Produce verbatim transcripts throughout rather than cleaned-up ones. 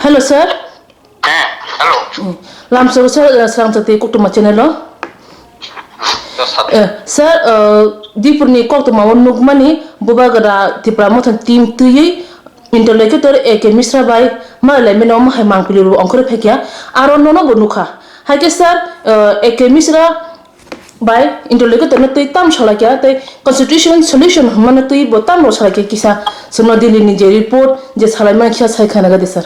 Hello, sir. Hello. Lamsoro sir, uh, Srangchati Koktwma channel o. Sir, uh, Dipurni koktwma o nukmani Bubagra Tipra Motha team twiwi interlocutor A K Misra bai malaimeno mohai mangpili ro ongkhorwi phaikha, aro nono bo nukha. Haikhe sir, uh, A K Misra bai interlocutor no twi tam salaikha, tei constitution solution hwnmano twi bo tam rw salaikha kisa chwngno Delhi ni je report je salaimani kisa sai khana gadi sir.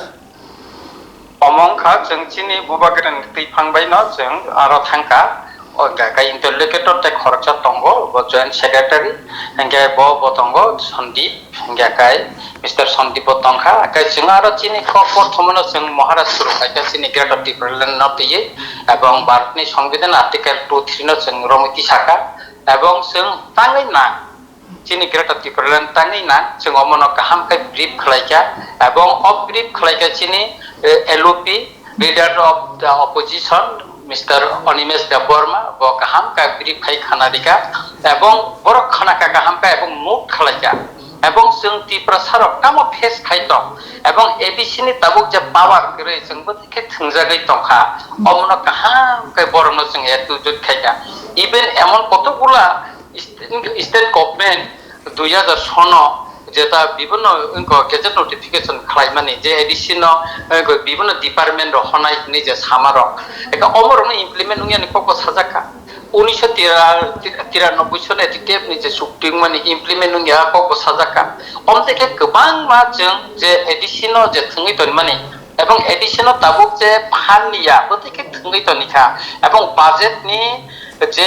Omong kha chwng chini Bubagrani twi phang bai no chwng aro thangkha. O ga-, ga interlocutor tei khoroksa tongo, bo joint secretary, hingke bo, bo tongo Sandeep, hingke kai Mister Sandeep bo tongkha. Kai chwng aro chini kok kothomano chwng Maharashtra kaisa chini Greater Tipraland no twiwi, ebong Bharatni Songbidhan Article two three no chwng romwi tisaka, ebong chwng tangwi na chini Greater Tipraland tangwi na chwng omono kaham khe brief khlaikha, ebong o brief khlaikha chini, eh, L O P, Leader of the Opposition, Mister Animesh Debbarma, bo kaham khe brief khai khana rika, ebong borok khana kha kaham khe ebong note khlaikha, ebong chwng Tiprasa rok tamo face khai tong, ebong A D C ni tabuk je power kwrwi chwng bo khe thwngjagwi tongkha, omono kaham khe borokno chwng attitude khaikha, even emon kotokgula State, state government dui hajar sono jeta bibhinno wngkha gazette notification khlaimani je A D C no wngkha bibhinno department rok honai hinwi je sama rok. Eka omo rokno implement wngyani kokbo sajakha. Unisho tira-, tira-, tiranoboi sono A T T F ni je chukti wngmani implement wngya kokbo sajakha. Omte khe kwbangma chwng je A D C no je thwngwi tonmani ebong A D C no tabuk je phan liya bwtwi khe thwngwi tonikha. Ebong budget ni je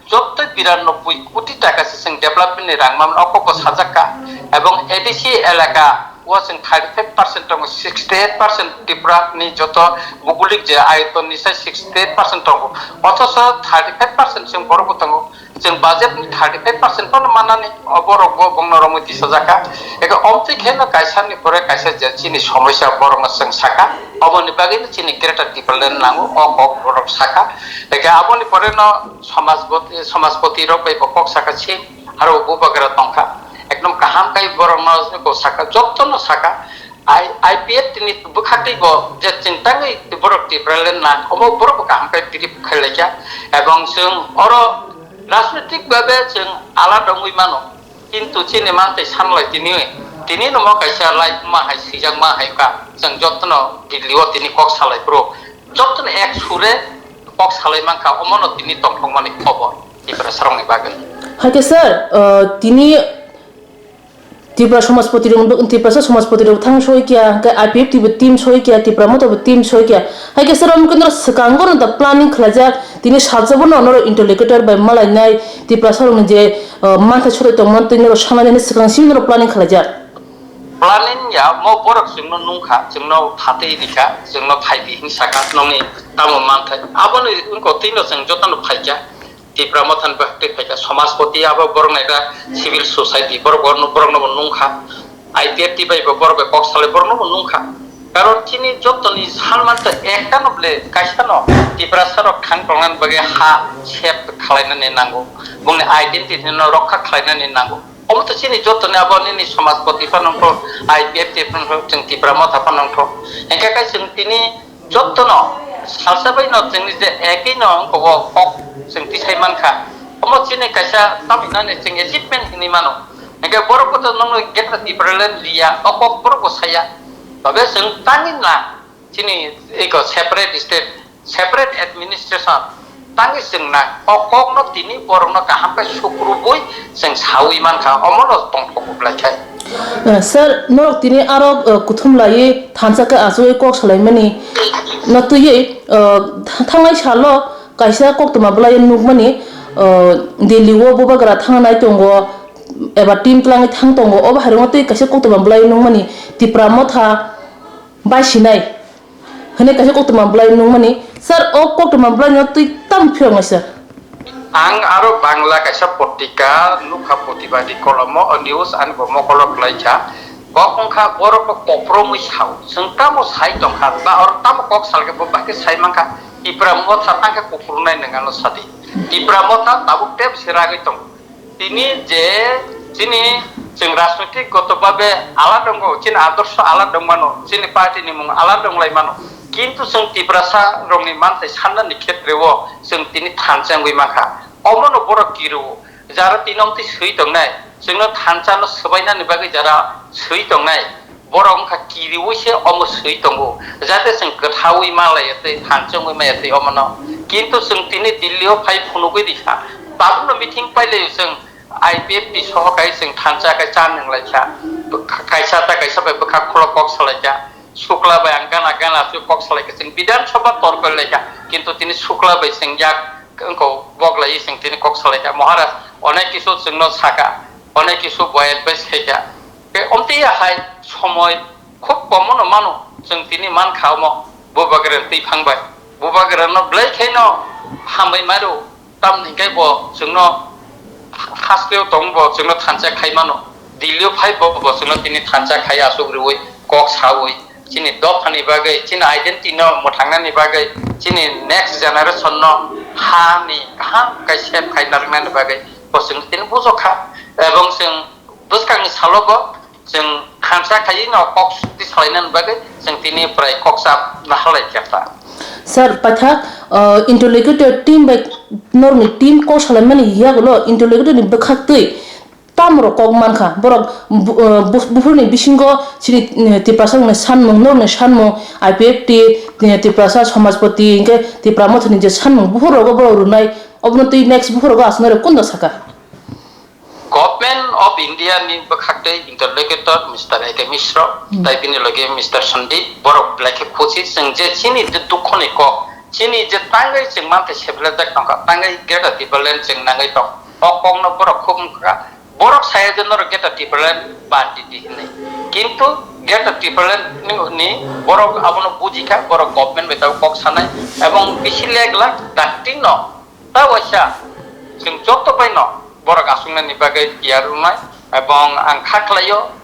jottoi biranobboi koti taka se chwng development ni rang mamno o kokbo sajakka, ebong A D C elaka o chwng thirty five percent tongo, sixty eight percent Tripura ni joto bugulik je ayoton ni sai sixty eight percent tongo, othocho thirty five percent chwng borok bo tongo, chwng budget ni thirty five percent phano manani o borok bo bongno romwi tisajakka, eke omtwi khe no kaisa ni pore kaisa je chini somosya borok no chwng saka, oboni bagwi no chini Greater Tipraland nango o kok borok saka, eke aboni pore no Samajpati, Samajpati rok bai bo kok saka si, aro Bubagra tongkha. Ekdom kaham kai borok no ko saka, jotto no saka. I, I P F T ni bwkha twi bo je chwng tangwi borok Tipraland na, omo borok bo kaham kai trip khai laikha. Ebong chwng oro rajnitik babe chwng alada wngwi mano. Kintu chini mantwi sanlai tini, tini no mo kaisa live ma hai swijak ma hai ka. Chwng jotto no Delhi o tini kok salai phuru. Jotto no ek sure kok salai mankha, omono tini tongthokmani khobor Tiprasarokni bagwi. Haikhe sir, uh, tini Tripura Samajpati rok, Tiprasa Samajpati rok thang soi kya, hwnkhe I P F T bo team soi kya, Tipra Motha bo team soi kya. Haikhe sir, omo khe norok swkango no da planning khlaijak, tini salsa bono norok interlocutor bai malainai, Tiprasarokni je, uh, manthai sotai tongmani twi norok sanani swkang simi norok planning khlaijak. Planning ya, mo borok chwngno nungkha, chwngno phatwi rikha, chwngno phaibi hinwi sakha, nongni tamo manthai. Aboni wngkha twino chwng jotono phaikha. Tipra Mothani bwkhak twi phaikha. Samajpati abo borokno ekta civil society, borok, borokno, borokno bo nungkha. I P F T bai bo borok bai kok salai borokno bo nungkha. Karon chini jotoni salmanta ektano ble kaisano Tiprasarok thang tongnani bagwi ha sep khlainani nango. Bongni identity no rokha khlainani nango. Omo to chini joto ni abo nini Samajpati phano wngkho, I P F T phano wngkho, chwng Tipra Motha phano wngkho. Hingkhe khe chwng tini joto no salsa bai no chwngni je ekwi no wngkho o kok chwng tisai mankha. Omo chini kaisa tamhinani chwng achievement hinwi mano. Hingkhe borok bo to nono Greater Tipraland liya, o kok borok bo saya. Tobe chwng tangwi na chini eko separate state, separate administration tangwi chwng nang. O kokno tini borokno kaham khe sukrubui chwng saui mankha, omono tongthok ublai khai. Eh, sir, norok tini aro, eh, kuthum laiwi thansa khe achugwi kok salaimani no twiwi, eh, tha-, thangnai salo kaisa koktwma bwlai nukmani, eh, Delhi o bubagra thangnai tongo eba team twlangwi thang tongo, obo hairokno twi kaisa koktwma bwlai nukmani Tipra Motha bai sinai. Hwnwi kaisa koktwma bwlai nukmani, sir, o koktwma bwlaino twi tamo phiyoknai, sir? Ang aro Bangla kaisa potrika nukha, Protibadi Kolomo, o news ani bo mokolo khlaikha. Kok wngkha borok bo kopromwi sao, chwng tamo sai tongkha, ba oro tamo kok salkhe bo bahai khe sai mankha, Tipra Motha tangkhe kuphurunai nwng ano sadi. Tipra Motha tabuk tep se ragwi tongo. Tini je chini Chwng rajnoitik goto babe alada wngo, chini adorsho alada wngmano, chini party ni mung alada wnglaimano. Kintu chwng Tiprasa rokni manthai sannani khetreo chwng tini thansa wngwi mankha. Omono borok kirio, jara tini omtwi swi tongnai, chwngno thansa no swbainani bagwi jara swi tongnai, borok wngkha kiriwi se omo swi tongo, jate chwng kwthawi malaiya tei thansa wngwi maya tei omono. Kintu chwng tini Delhi o phai phunugwi rikha, tabukno meeting pailaio chwng, I P F T soho kai chwng thansa kai cha nung lai kha. Bwkha-, kaisa ta kaisa bai bwkha kholok kok salai kha. Sukla bai ang gana gana se kok salai kha. Chwng Bidhan Sabha tor koi lai kha. Kintu tini Sukla bai chwng yak wngko bok lai chwng tini kok salai kha. Maharaj onek kisu chwngno saka. Onek kisu bo advice khai kha. Tei omtwi ya hai somoi khub komono mano chwng tini man kha omo Bubagra twi phang bai. Bubagra no belai khaino hambai maro. Tamni hwnkhe bo chwngno hasteo tong bo chwngno thansa khai mano. Delhi o phai bo, bo chwngno tini thansa khai aswk rwui kok saui chini dophani bagwi, chini identity no mwthangnani bagwi, chini next generation no ha ni kaham kai save khai narwknani bagwi bo chwngno tini bujokha. Ebong chwng bwskangni salo bo chwng thansa khaiwi no kok sukti salainani bagwi chwng tini prai kok chap naharlai kha ta. Sir, paithak, uh, interlocutor team bai norokni team kok salaimani yagulo interlocutor ni bwkhak twi tamrok kok mankha. Borok bu-, uh, bu-, buphurni bisingo chini, uh, Tiprasa rokni sanmung, norokni sanmung, I P F T, uh, Tiprasa Samajpati, hinkhe Tipra Mothani je sanmung, buphur rogo borok rwnai, obono twi next buphur rogo aswk norok kunda saka? Government of India ni bwkhak tei interlocutor Mister A K Mishra, hmm, tai bini loge Mister Sandeep, borok belai khe khusi, chwng je chini je dukho ni kok, chini je tangwi chwng manthai seplajak tongkha, tangwi Greater Tipraland chwng nangwi tong, o kok no borok khub wngkha, borok saya je norok Greater Tipraland bandi di hinwi, kintu Greater Tipraland ni, ni borok abono bujikha, borok government bai tabuk kok sanai, ebong bisi lek lak dakti no ta waisa chwng joto bai no borok aswknani bagwi tiyar wngnai, ebong ang kha khlaio,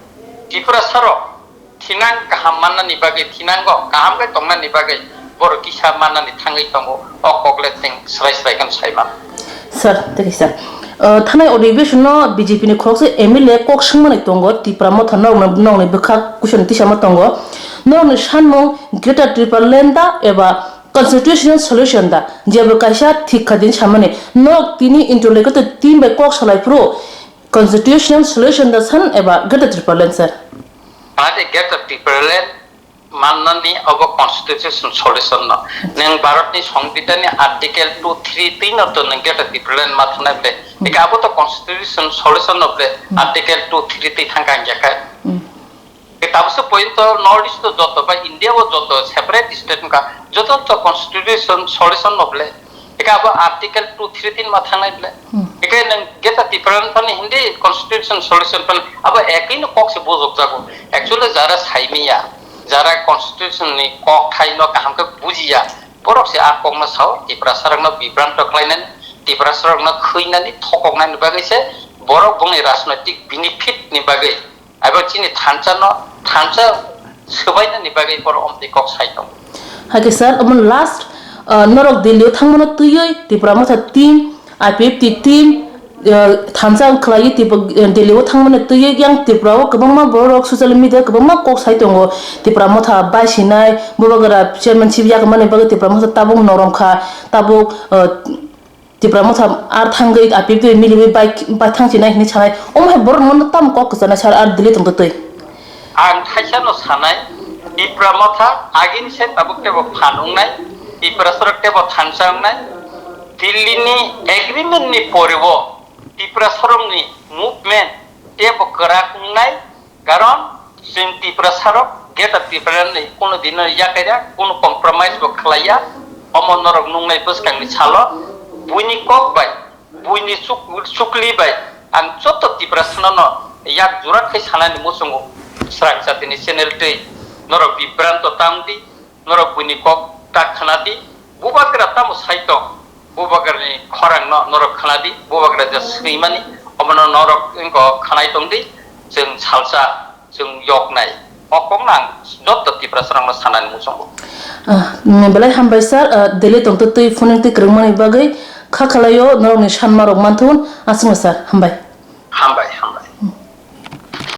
Tiprasa rok thinang kaham mannani bagwi thinango, kaham khe tongnani bagwi borok kisa mannani thangwi tongo, o kokle chwng swrai swrai kheno sai mano. Sir, thank you, sir. Uh, thanai odibesonno B J P ni khoroksa M L A kok swngmani tongo, Tipra Motha norokno, norokni bwkhak kuisano tisama tongo. Norokni sanmung Greater Tipraland da eba constitutional solution da? Jebo kaisa thik kha din samani. Norok tini interlocutor team bai kok salai phuru constitutional solution da san eba Greater Tipraland, sir? Ade Greater Tipraland mannani abo constitution solution no. Nwng Bharat ni Songbidan ni Article two three twi no to nwng Greater Tipraland ma thangnai ble. Hmm. Eka abo to constitution solution no ble, hmm, Article two three twi thang kang ya khe. Hmm. Eka abo se point to North East to joto ba India o joto separate state wngkha, joto to constitution solution no ble. Eka abo Article two three twi ma thangnai ble. Hmm. Eka nwng Greater Tipraland phani hindi constitution solution phani abo ekwi no kok se bujok jago. Actually jara saimiya, jara constitution ni kok thai no kaham khe bujiya, borok se a kok no sao, Tiprasa rok no bibranto khlainani, Tiprasa rok no khwinani, thokoknani bagwi se borok bongni rajnoitik benefit ni bagwi, abo chini thansa no, thansa swbainani bagwi borok omtwi kok sai tongo. Hakhe sir, omo last, uh, norok Delhi o thangmano twiwi Tipra Motha team, I P F T team, uh, thansa khlaiwi Tip-, uh, Delhi o thangmano twiwi yang Tripura o kwbangma borok social media kwbangma kok sai tongo. Tipra Motha bai sinai, Bubagra chairmanship yakmani bagwi Tipra Motha tabuk norom kha, tabuk, uh, Tipra Motha ar thangwi apik twi miliwi bai, bai thang chinai hinwi sanai. Omo hai borok no tamo kok kwchanai sir ar Delhi tongtwi twi. Ang thaisa no sanai, Tipra Motha agini se tabuk tebo phan wngnai, Tiprasa rok tebo thansa wngnai. Delhi ni agreement ni pore o Tiprasa rok ni movement tebo kwrak wngnai. Karon chwng Tiprasa rok Greater Tipraland ni kuno dino yakai ya, kuno compromise bo khlai ya. Omo norok nungnai bwskang ni salo buini kok bai, buini chuk-, chukli bai ang joto Tiprasa no no yak jura khai sanani muchungo. Srang jatini channel twi norok bibranto tang di. Norok buini kok ta khna di, Bubagra tamo sai tong, Bubagrani khorang no norok khna di, Bubagra je swimani, omono norok wngko khnai tong di, chwng salsa, chwng yoknai. O kok no ang joto Tiprasa rok no sanani muchungo. Ah, mm, belai hambai sir, ah, Delhi tongtwi twi phone twi kwrwngmani bagwi kha khalaio norokni sanma rok manthun, aswkno sir, hambai. Hambai, hambai.